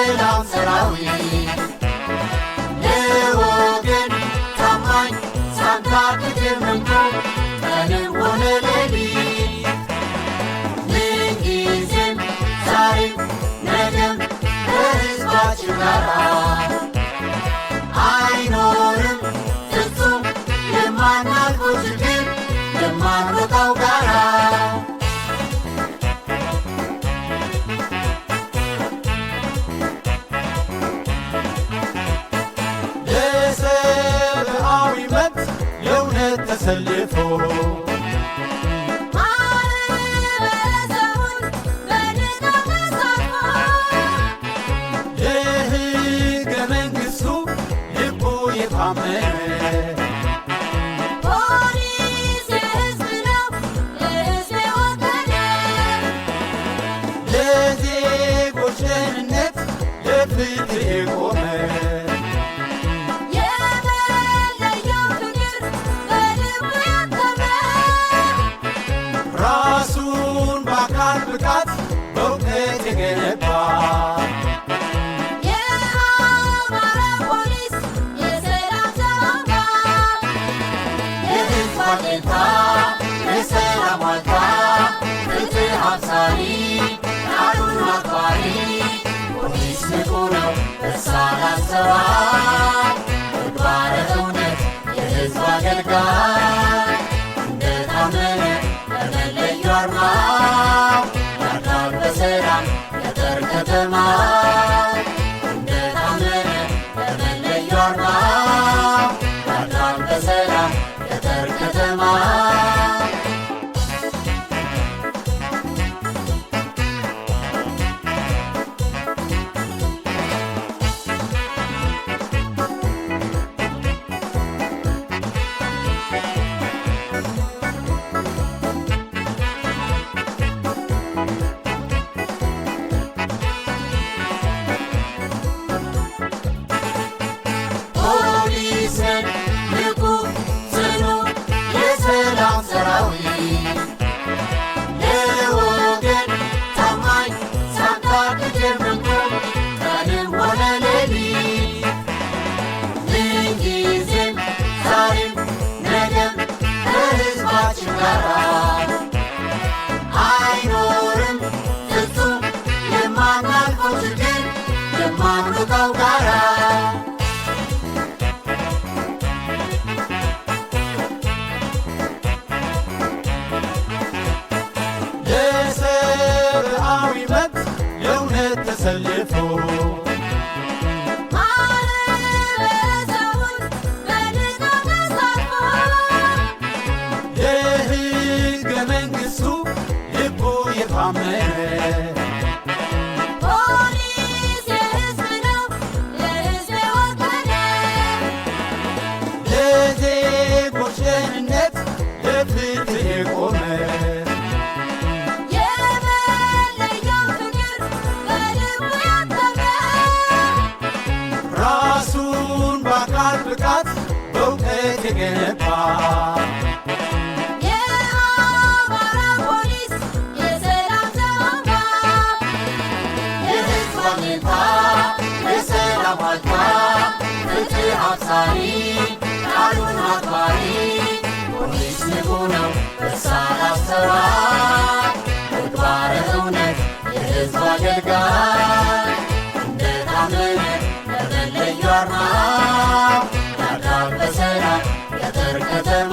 የሰላም ሰራዊት፣ ለወገን ታማኝ፣ ሳንታክት የምንቆም ቀንም ሆነ ሌሊት፣ ምንጊዜም ዛሬም ነገም ከሕዝባችን ጋራ አይኖርም ፍጹም የማናልፈው ችግር፣ የማንወጣው ጋራ። ለሰብአዊ መብት ለእውነት ተሰልፎ፣ ማህበረሰቡን በንቃት ተሳትፎ፣ ለሕገ መንግሥቱ ልቡ የታመነ፣ ፖሊስ የሕዝብ ነው፣ ለሕዝብ የወገነ፣ ለዜጎች ደህንነት ለፍትህ የቆመ፣ የመለየው ፍቅር በልቡ ያተመ፣ ራሱን በአካል ብቃት በእውቀት የገነባ፣ የአማራ ፖሊስ የሰላም ዘብ፣ የሕዝብ አለኝታ፣ የሰላም ዋልታ፣ ፍትህ አብሳሪ፣ ቃሉን አክባሪ፣ ፖሊስ ንቁ ነው፣ በሳል አስተዋይ፣ ምግባረ እውነት የሕዝብ አገልጋይ፣ እንደታመነ ለመለዩ አርማው ያድራል በሰላም ገጠር ከተማ፣ እንደታመነ ለመለዩ አርማው ያድራል በሰላም ገጠር ከተማ። ፖሊስ ነን፣ ንቁ ጽኑ፣ የሰላም ሰራዊት፣ ለወገን ታማኝ፣ ሳንታክት የምንቆም ቀንም ሆነ ሌሊት፣ ምንጊዜም ዛሬም ነገም ከሕዝባችን ጋራ አይኖርም ፍጹም የማናልፈው ችግር፣ የማንወጣው ጋራ። ለሰብአዊ መብት ለእውነት ተሰልፎ፣ ማህበረሰቡን በንቃት ተሳትፎ፣ ለሕገ መንግሥቱ ልቡ የታመነ፣ ፖሊስ የሕዝብ ነው፣ ለሕዝብ የወገነ፣ ለዜጎች ደህንነት ለፍትህ የቆመ፣ የመለየው ፍቅር በልቡ ያተመ፣ ራሱን በአካል ብቃት በእውቀት የገነባ፣ የአማራ ፖሊስ የሰላም ዘብ፣ የሕዝብ አለኝታ፣ የሰላም ዋልታ፣ ፍትህ አብሳሪ፣ ቃሉን አክባሪ፣ ፖሊስ ንቁ ነው፣ በሳል አስተዋይ፣ ምግባረ እውነት የሕዝብ አገልጋይ፣ እንደታመነ ለመለዩ አርማው ያድራል በሰላም ገጠር ከተማ።